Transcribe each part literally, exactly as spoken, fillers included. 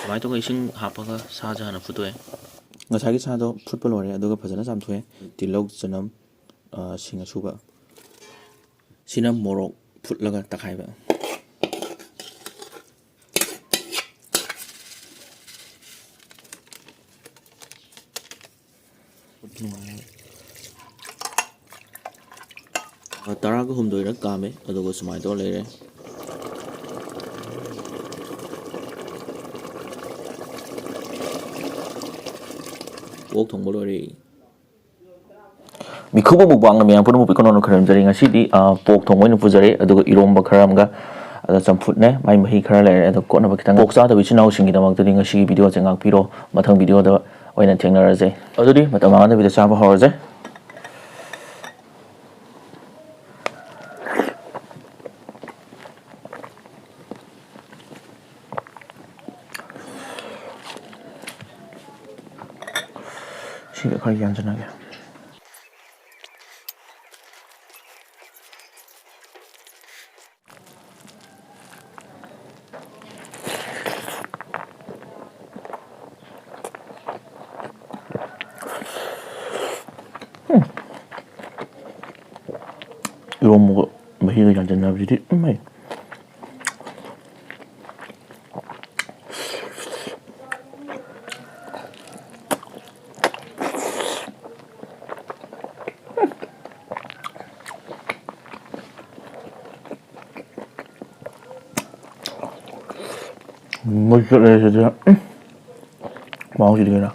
ꯑꯗꯨꯃꯥꯏꯅ ꯇꯧꯔꯒ ꯏꯁꯤꯡ ꯍꯥꯞꯄꯒ ꯁꯥꯁꯦ ꯍꯥꯟꯅ ꯐꯨꯠꯇꯣꯛꯑꯦ꯫ ꯉꯁꯥꯏꯒꯤ ꯁꯥꯗꯣ ꯐꯨꯠꯄ ꯂꯣꯏꯔꯦ, ꯑꯗꯨꯒ ꯐꯖꯅ ꯆꯥꯝꯊꯣꯛꯑꯦ꯫ ꯇꯤꯜꯍꯧ, ꯆꯅꯝ, ꯑ, ꯁꯤꯡ ꯑꯁꯨꯕ, ꯁꯤꯅ ꯃꯣꯔꯣꯛ ꯐꯨꯠꯂꯒ ꯇꯛꯈꯥꯏꯕ꯫ ꯇꯔꯥꯒ ꯍꯨꯝꯗꯣꯏꯔꯛ ꯀꯥꯝꯃꯦ, ꯑꯗꯨꯒ ꯁꯨꯃꯥꯏꯅ ꯇꯧꯔ ꯂꯩꯔꯦ꯫ ꯑꯣꯛ ꯊꯣꯡꯕ ꯂꯣꯏꯔꯦ꯫ ꯃꯤꯈꯨꯕ ꯃꯨꯛꯕꯥꯡꯅ ꯃꯌꯥꯝ ꯄꯨꯝꯅꯃꯛꯄꯨ ꯏꯈꯣ ꯅꯧꯅ ꯈꯣꯏꯔꯝꯖꯔꯤ꯫ ꯉꯁꯤꯗꯤ, ꯑ, ꯄꯣꯛ ꯊꯣꯡꯕ ꯑꯣꯏꯅ ꯄꯨꯖꯔꯦ, ꯑꯗꯨꯒ ꯏꯔꯣꯝꯕ ꯈꯔ ꯑꯃꯒ, ꯑꯗ ꯆꯝꯐꯨꯠꯅꯦ, ꯃꯥꯏ ꯃꯍꯤ ꯈꯔ ꯂꯩꯔꯦ, ꯑꯗꯣ ꯀꯣꯠꯅꯕ ꯈꯤꯇꯪ꯫ ꯄꯣꯛ ꯆꯥꯗꯕ ꯏꯆꯤꯟ ꯏꯅꯥꯎꯁꯤꯡꯒꯤꯗꯃꯛꯇꯗꯤ ꯉꯁꯤꯒꯤ ꯚꯤꯗꯤꯑꯣꯁꯦ ꯉꯥꯛꯄꯤꯔꯣ, ꯃꯊꯪ ꯚꯤꯗꯤꯑꯣꯗ ꯑꯣꯏꯅ ꯊꯦꯡꯅꯔꯁꯦ꯫ ꯑꯗꯨꯗꯤ ꯃꯇꯝ ꯃꯥꯡꯍꯟꯗꯕꯤꯗ ꯆꯥꯕ ꯍꯧꯔꯁꯦ꯫ ꯁꯤꯒ ꯈꯔ ꯌꯥꯟꯁꯤꯟꯅꯒꯦ꯫ ꯏꯔꯣꯝꯕꯒ ꯃꯍꯤꯒ ꯌꯥꯟꯁꯤꯟꯅꯕꯁꯤꯗꯤ ꯏꯃꯩ꯫ ꯃꯩ ꯆꯠꯂꯦ ꯁꯤꯗꯤ꯫ ꯎꯝ꯫ ꯃꯍꯥꯎꯁꯤꯗꯤ ꯀꯩꯅꯣ꯫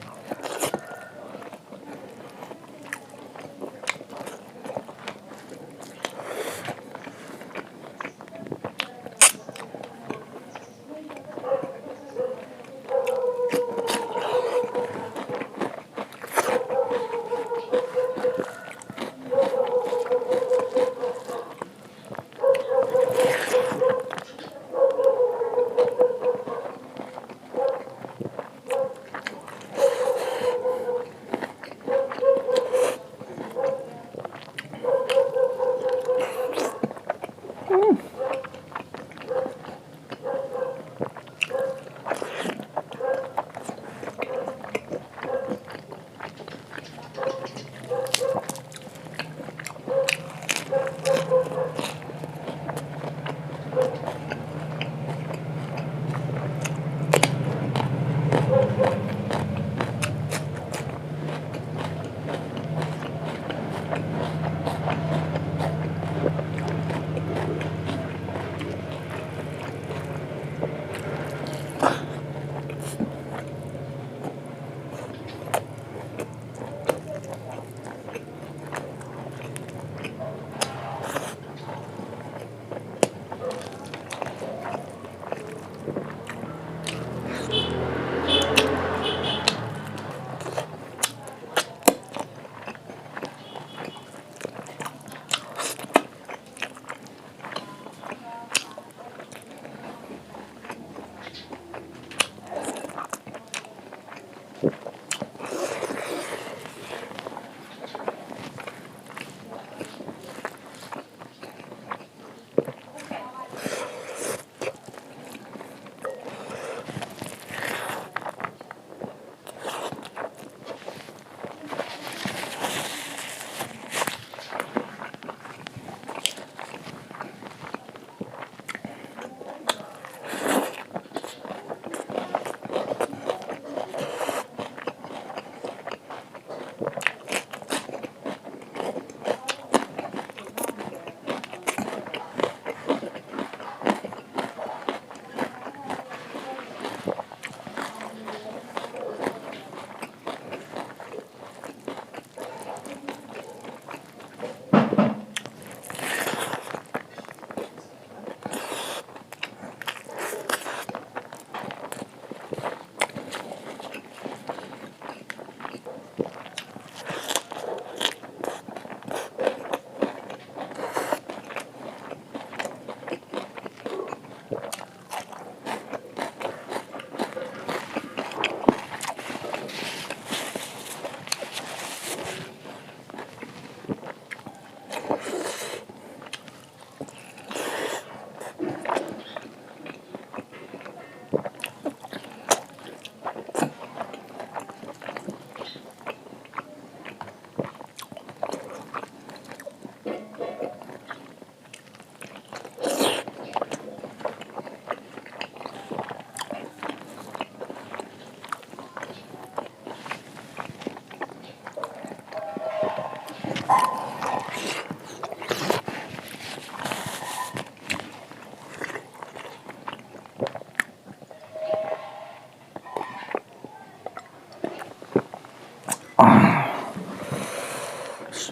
ꯑꯁ,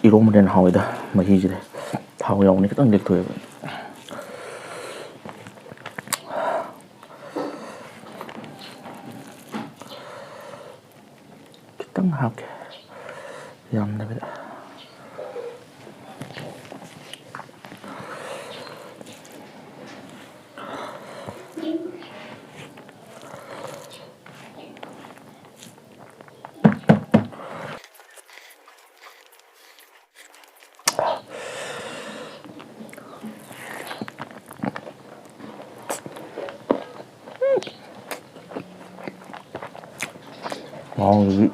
ꯏꯔꯣꯝꯕꯅ ꯍꯦꯟꯅ ꯍꯥꯎꯋꯤꯗ ꯃꯍꯤꯁꯤꯗꯤ꯫ ꯊꯥꯎ ꯌꯥꯎꯕꯅꯤ, ꯈꯤꯇꯪ ꯂꯦꯛꯊꯣꯛꯑꯦꯕ꯫ ꯈꯤꯇꯪ ꯍꯥꯞꯀꯦ, ꯌꯥꯝꯗꯕꯤꯗ꯫ ꯃꯍꯥꯎꯁꯤꯗꯤ꯫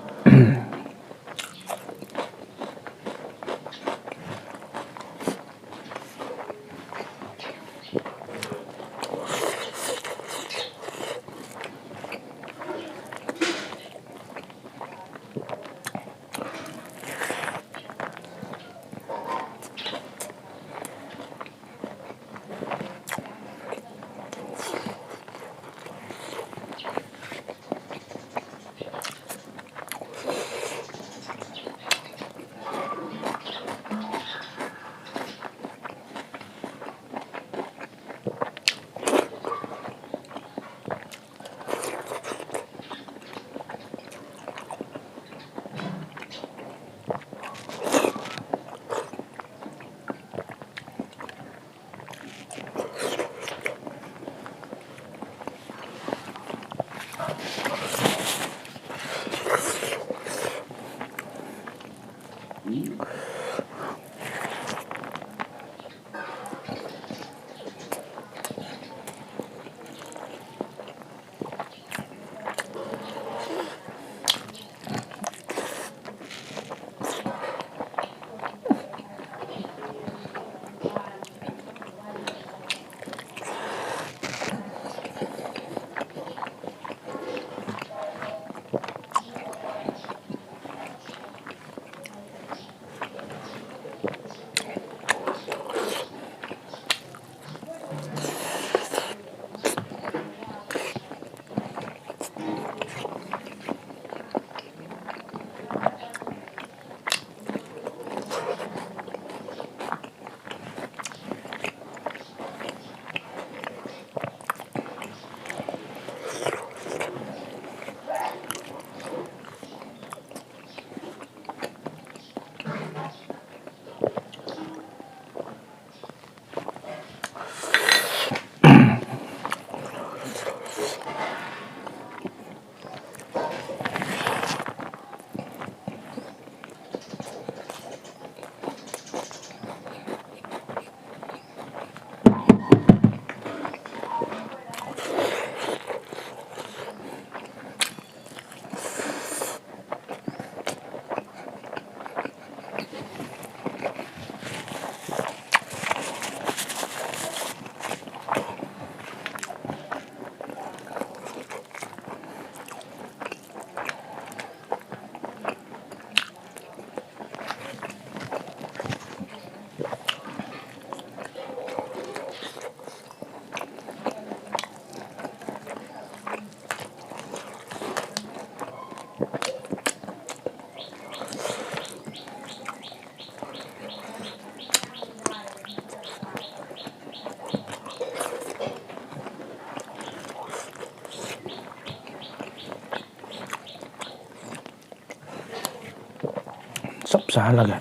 ꯆꯥꯍꯜꯂꯒꯦ꯫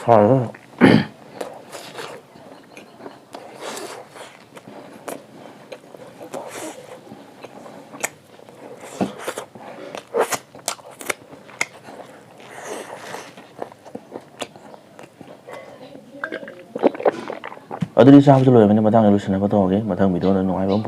ꯁꯥꯏꯍꯦ꯫ ꯑꯗꯨꯗꯤ ꯆꯥꯕꯁꯨ ꯂꯣꯏꯔꯕꯅꯤꯅ ꯃꯇꯥꯡꯗ ꯂꯣꯏꯁꯤꯟꯅꯕ ꯇꯧꯔꯒꯦ꯫ ꯃꯊꯪ video ꯗ ꯅꯨꯡꯉꯥꯏꯕ ꯑꯃ